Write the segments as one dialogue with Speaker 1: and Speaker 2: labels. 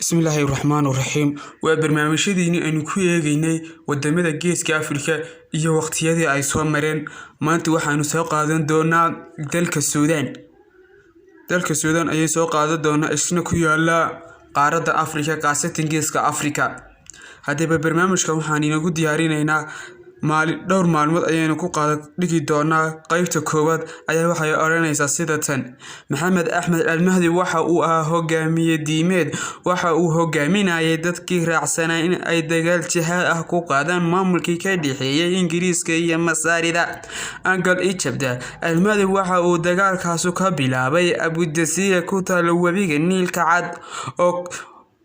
Speaker 1: Bismillaahi Raxmaani Raxiim. Waa barnaamijyadeeni aynu ku eegaynay wadamada Geeska Afrika iyo waqtiyadii ay soo mareen. Maanta waxaanu soo qaadan doonaa dalka Suudaan. Dalka Suudaan ayay soo qaadan doonaa, isna ku yaala qaaradda Afrika, khaasatan Geeska Afrika. Haddaba barnaamijkan waxaan inagu diyaarinaynaa maalin, dhowr maalmood ayaynu ku qaada dhigi doonaa. Qaybta koowaad ayaa waxay odhanaysaa sida tan: Maxamed Axmed Almahdi waxa uu ahaa hogaamiye diimeed. Waxa uu hogaaminayay dadkii raacsanaa in ay dagaal jihaad ah ku qaadaan maamulkii ka dhexeeyay Ingiriiska iyo Masaarida, Anglo Egypt. Almahdi waxa uu dagaalkaasu ka bilaabay Abudasiya, ku taala webiga Niilka Cad, oo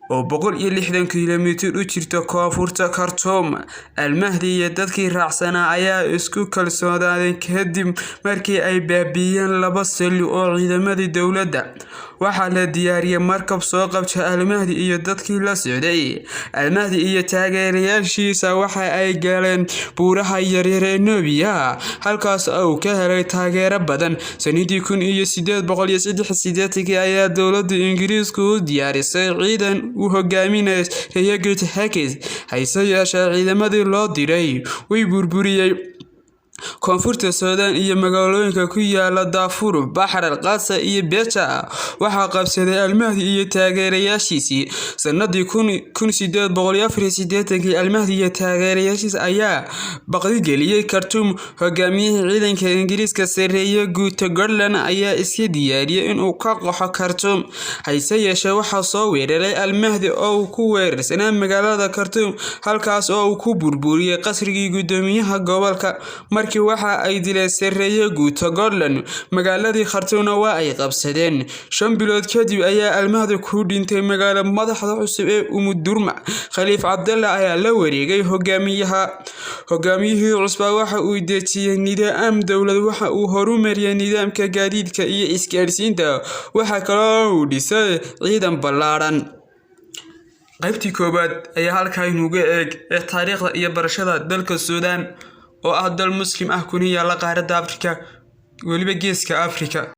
Speaker 1: 160 kiiloomitir u jirta koonfurta Khartoum. Almahdi iyo dadkii raacsanaa ayaa isku kalsoonaaday kadib markii ay baabi'iyeen laba saldhig oo ciidamadii dowladda. Waxaa la diyaariyay markab soo qabta Almahdi iyo dadkii la socday. Almahdi iyo taageerayaashiisa waxa ay galeen buuraha yaryar ee Nubiya, halkaas oo uu ka helay taageero badan. Sanadii 1883-kii ayaa dowladda Ingiriisku u diyaarisay ciidan uu hogaaminayay Great Hakes. Hase yeeshee, ciidamadii loo diray way burburiyey. Koonfurta Suudaan iyo magaalooyinka ku yaala Darfur, Baxar, Qasa iyo Beja waxaa qabsaday Almahdi iyo taageerayaashiisii. Sanadii 1884-kii, Almahdi iyo taageerayaashiisa ayaa baqdigeliyey Khartoum. Hogaamiyihii ciidanka Ingiriiska, Sarreeye Guuto Gordon, ayaa iska diyaariyey inuu ka qaxo Khartoum. Hase yeeshee, waxaa soo weeraray Almahdi oo uu ku weerarsanaa magaalada Khartoum, halkaas oo uu ku burburiyey qasrigii guddoomiyaha gobolka. Markii waxa ay dileen Sarreeye Guuto Gordon, magaaladii Khartoumna waa ay qabsadeen. 5 bilood kadib ayaa Almahdi ku dhintay magaalo madaxda cusub ee Umudurma. Khaliif Cabdalla ayaa la wareegay hogaamiyaha. Hogaamiyihii cusbaa waxa uu dejiyey nidaam dowlad, waxa uu horumariyey nidaamka gaadiidka iyo isgaadhsiinta, waxa kaloo uu dhisay ciidan ballaadhan. Qaybtii koowaad ayaa halkaa inuga eeg ee taariikhda iyo barashada dalka Suudaan, oo ah dal Muslim ah kuna yaala qaaradda Afrika, weliba Geeska Afrika.